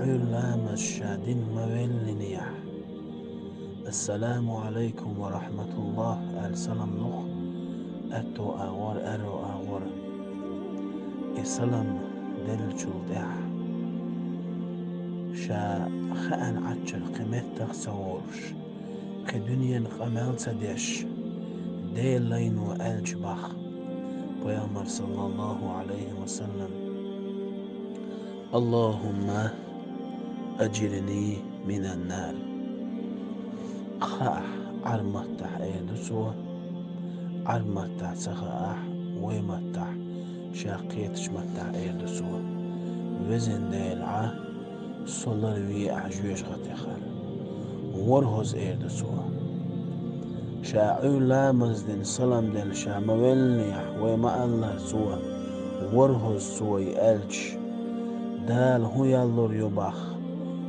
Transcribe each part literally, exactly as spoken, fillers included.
Ӏуьйра ламаз ша дина ма веллинехь, «Ассаламу Ӏалайкум ва рахьматуллахӀ», аьлла салам лух, аьтту агӀор, аьрру агӀор. И салам деллачул тӀаьхьа ша хаьана Ӏаччара кхин меттах а ца волуш, кхин дуьненан къамел а ца деш, Делан лайно аьлча боху Пайхамара, саллаллахӀу Ӏалайхи ва саллам: «АллахӀумма аджирни минан нар». Хаахь, Ӏар маттахь эр ду цо, Ӏар маттахь ца хаахь, вай маттахь, ша кхетачу маттахь эр ду цо: «Везан Дела, Ӏа со ларве ахь жоьжахатех», аьлла. ВорхӀазза эр ду цо. Ша Ӏуьйра ламаз дина салам делла ша ма веллинехь, вай ма-аллара цо, ворхӀазза цо и аьлча, Дала хӀун яллур ю боху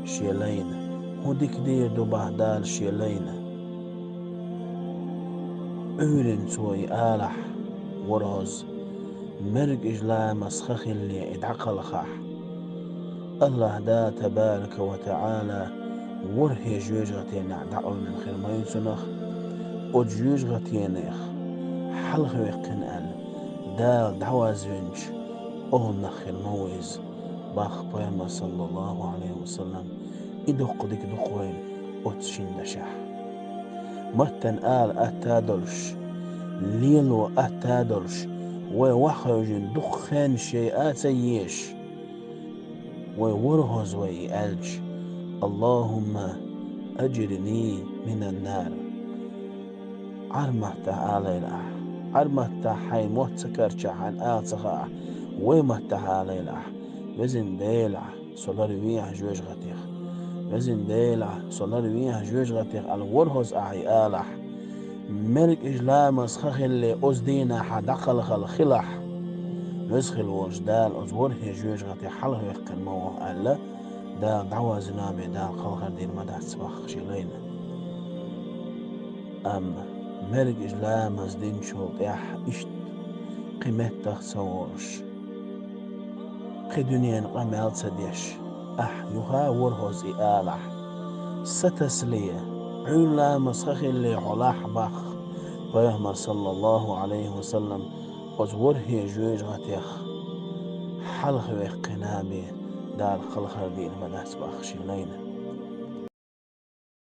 шен лайна, хӀун дика дийр ду боху Дала шен лайна. Ӏуьйрина цо и алахь, ворхӀазза, мергаш ламаз хан хилале и дӀакхалхахь, АллахӀ Дала, табарака ва таӀала, ворхӀе жоьжахатенехь дӀакъевлина хир ма ю цунах, оцу жоьжахатенех хьалхаваьккхина аьлла, Дала дӀавазвинчу олханах хир ма ву иза, боху Пайхамара, саллаллахӀу Ӏалайхи ва саллам. И дуккха дика ду-кх вайна оцу шина дашехь. Маттана ала атта а долуш, лело атта а долуш, вай охьахевшина дукха хенаш яй а ца езаш, вай ворхӀазза вай и аьлча: «АллахӀумма аджирни минан нар». Ӏар маттахь алайла ахь, Ӏар маттахь хьайн мотт ца карчахь, хьайна ала ца хаахь, вай маттахь алайла ахь: «Везан Дела, Ӏа со ларве ахь жоьжахатех. Везан Дела, Ӏа со ларве ахь жоьжахатех», аьлла, ворхӀазза ахь и алахь, мергаш ламаз хан хилале оцу дийнахь хьан дӀакхалхалла хилахь, Веза хилла волчу Дала оцу ворхӀе жоьжахатех хьалхаваьккхина ма ву аьлла, Дала дӀавазвина бен Дала кхалхар дийр ма дац боху шен лайна. Амма мергаш ламаз динчул тӀаьхьа иштта кхин меттах а ца волуш, кхин дуьненан къамел а ца деш, ахь юха а ворхӀазза и алахь, сатасале, Ӏуьйра ламаз хан хилале хьо лахь боху Пайхамара, саллаллахӀу Ӏалайхи ва саллам, оцу ворхӀе жоьжахатех хьалхаваьккхина бен Дала кхалхар дийр ма дац боху шен лайна.